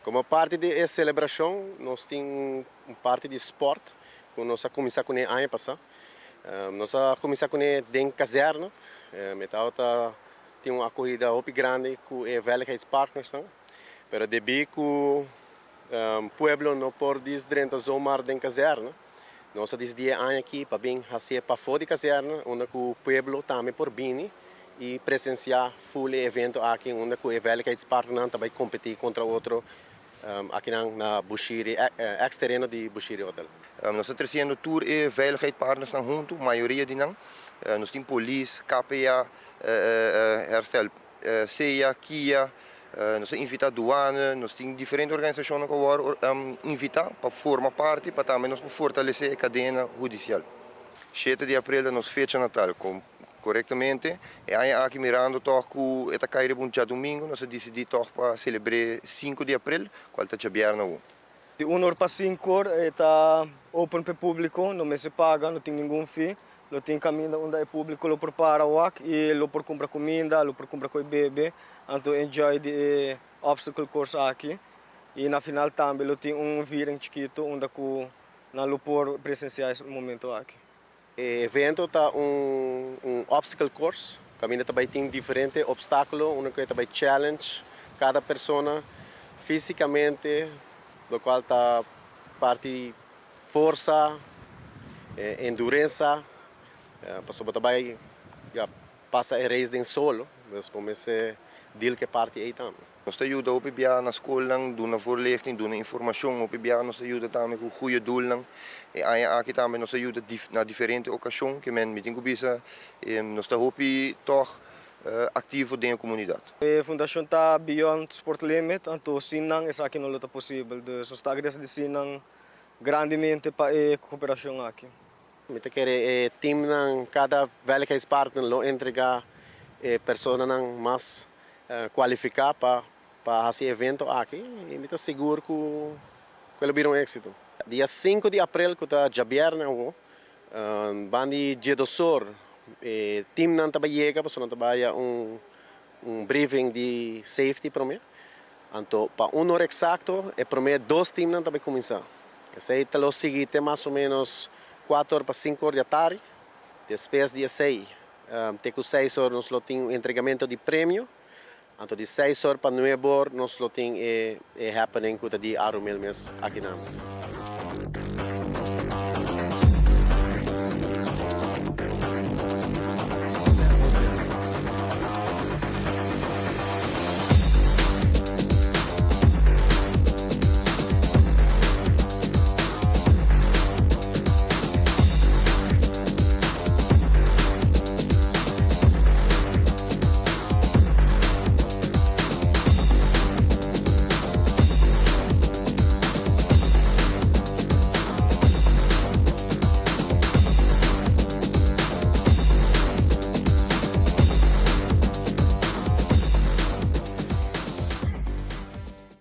Komo parti di e selebrashon nos tin un parti di sport ku nos a kuminsá kuné aña pasá. Nos a kuminsá kuné den kazèrna. E tabata tin un akohida hopi grandi ku e veiligheidspartnersnan, pero debí ku pueblo no por dis drenta zomaar den kazèrna, nos a disidí e aña aki pa bin hasié pafó di kazèrna unda ku pueblo tambe por bini i presensiá ful e evento aki unda ku e veiligheidspartnernan ta bai kompetí kontra otro akinan na Bushiri, eks tereno di Bushiri Hotel. Nos ta tresiendo tur e veiligheidspartnersnan huntu, mayoria di nan. Nos tin polis, KPA, Herstel, SEA, kia, nos ta invitá duane, nos tin diferente organisashonnan ku a wòrdu invitá pa forma parti pa tambe nos por fortalesé e kadena hudisial. 7 di aprel ta nos fecha natal, korektamente e aña aki mirando tòg ku e ta kai riba un djadumingu nos a disidí tòg pa selebr'é 5 di aprel kual ta djabièrnè awo. Di un or pa sinku or e ta open pa e públiko, no mester paga, no tin ningun fee. Lo tin kaminda unda e públiko lo por para wak i lo por kumpra kuminda, lo por kumpra koi bebe, anto enjoy di e obstacle course aki. I na final tambe lo tin un viering chikitu unda ku nan lo por presensiá e momento aki. E evento ta un un obstacle course kaminda ta bai tin diferente obstákulo unda ku e ta bai challenge kada persona físikamente lokual ta parti forsa, endurensa, pasobra bo ta bai ya pasa e reis den solo, dus bo mester deal ku e parti ei tambe. Nos ta yuda hopi biaha na skolnan, duna voorlichting, duna informashon, hopi biaha nos ta yuda tambe ku goeie doelnan. E aña aki tambe nos a yuda na diferente okashon, ke men mi tin ku bisa nos ta hopi tòg aktivo den e komunidat. E fundashon ta Beyond Sport Limit, anto sin nan esaki no lo ta posibel, dus nos ta agradesí nan grandemente pa e koperashon aki. Mi ta kere e teamnan, kada veiligheidspartner lo entrega e personanan mas kualifiká pa pa hasi e evento aki i mi ta sigur ku ku e lo bira un éksito. Dia 5 di aprel ku ta djabièrnè awo, bandi djedosor e teamnan ta bai yega pasobra nan ta bai haya un un briefing di safety promé. Anto pa un ora eksakto e promé dos teamnan ta bai kuminsá. Esei ta lo sigui te mas o ménos 4 or pa 5 or di atardi. Despues di esei te ku 6 or nos lo tin un entregamento di premio. Anto di 6 or pa 9 or nos lo tin e happening ku ta di Arumil mes aki nan mes.